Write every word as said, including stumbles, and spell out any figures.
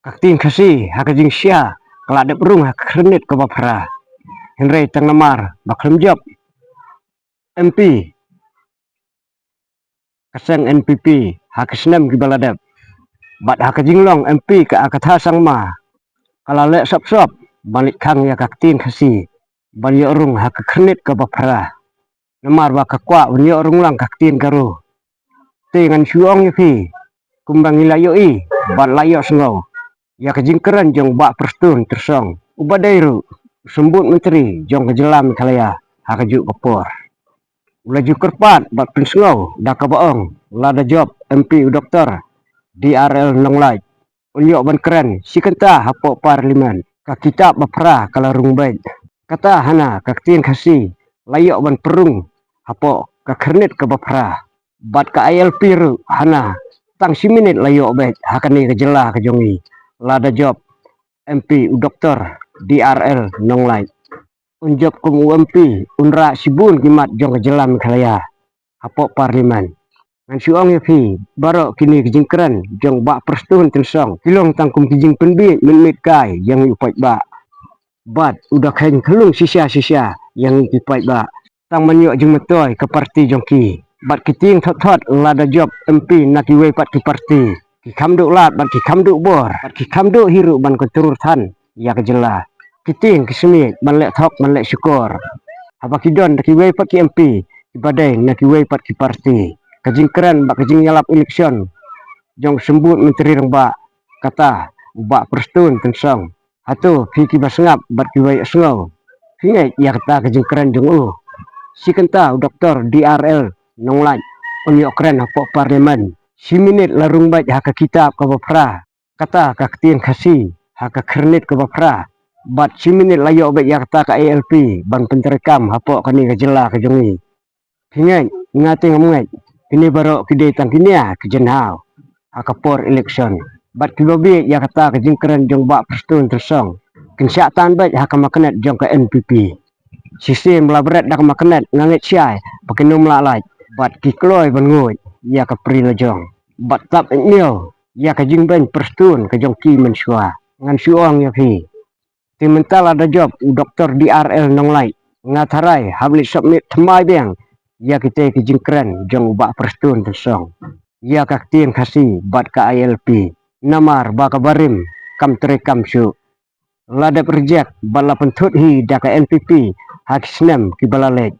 Ka ktien Khasi ha ka jingshai ka la dep rung ha ka khyrnit kaba phra. Hynrei tang namar ba khlem jop M P ka seng N P P ha ki snem kiba la dep, bad ha ka jinglong M P ka Agatha Sangma ka la leh sop sop ban leit khang ïa ka ktien Khasi ban ïoh rung ha ka khyrnit kaba phra. Namar ba ka kwah ban ïoh rung lang ka ktien Garo. Te ngan shu ong ïa phi kumba ngi la ïohi bad la ïohsngew ïa ka jingkren jong Bah Prestone Tynsong, uba dei ruh u Symbud Myntri jong ka jylla Meghalaya ha kajuh ka por. U la ju kyrpad bad pynsngew da kaba ong lada jop M P u Doktor D R L Nonglait un ïoh ban kren shi kynta hapoh Parliament. Ka kitab ba phra ka la rung beit. Kata hana ka ktien Khasi la ïoh ban pynrung hapoh ka khyrnit kaba phra. Bad ka I L P ruh hana tang shi minit la ïoh beit ha kane ka jylla ka jong ngi lada jop M P u Doktor D R L Nonglait. Un jop kum u M P un rah shibun ki mat jong ka jylla Meghalaya hapoh Parliament. Ngan shu ong ïa phi baroh kine ki jingkren jong Bah Prestone Tynsong ki long tang kum ki jingpynbiej mynmiet kai ïa ngi u paidbah. Bad u da kheiñ khyllung shisha shisha ïa ngi ki paidbah. Tang ban ïoh jingmyntoi ka parti jong ki. Bad ki tieng thot thot lada jop M P na kiwei pat ki parti, ki kham duh lad bad ki kham duh bor bad ki kham duh hi ruh ban kontrol than ïa ka jylla. Ki tieng ki smiej ban leh thok ban leh shukor haba ki don da kiwei pat ki M P kiba dei na kiwei pat ki parti. Ka jingkren bad ka jingïalap election jong u Symbud Myntri Rangbah, kata u Bah Prestone Tynsong. Hato phi kiba sngap bad kiba ïohsngew phi ngeit ïa kata ka jingkren jong u? Shi kynta u Doktor D R L Nonglait un ïoh kren hapoh Parliament. Shi minit la rung beit ha ka kitab kaba phra. Kata ka ktien Khasi ha ka khyrnit kaba phra. Bad shi minit la ïoh beit ïa kata ka I L P ban pyntreikam hapoh kane ka jylla ka jong ngi. Phi ngeit, nga te ngam ngeit, kine baroh ki dei tang ki nia ki jynhaw ha ka por election. Bad kiba bieit ïa kata ka jingkren jong Bah Prestone Tynsong kin shah tan beit ha ka magnet jong ka N P P. Shisien ba la bret da ka magnet nga ngeit shai ba kin ym lah lait bad ki kloi ban nguid ïa ka pri la jong bad tap ïa ka jingbeiñ Prestone ka jong ki mynshuwa. Ngan shu ong ïa phi, te mynta lada jop u Doktor D R L Nonglait, nga tharai hap leit submit thymmai biang ïa kitei ki jingkren jong u Bah Prestone Tynsong ïa ka ktien Khasi bad ka I L P. Namar ba ka barim kam treikam shuh. La dep reject bad la pynthut hi da ka N P P ha ki snem kiba la leit.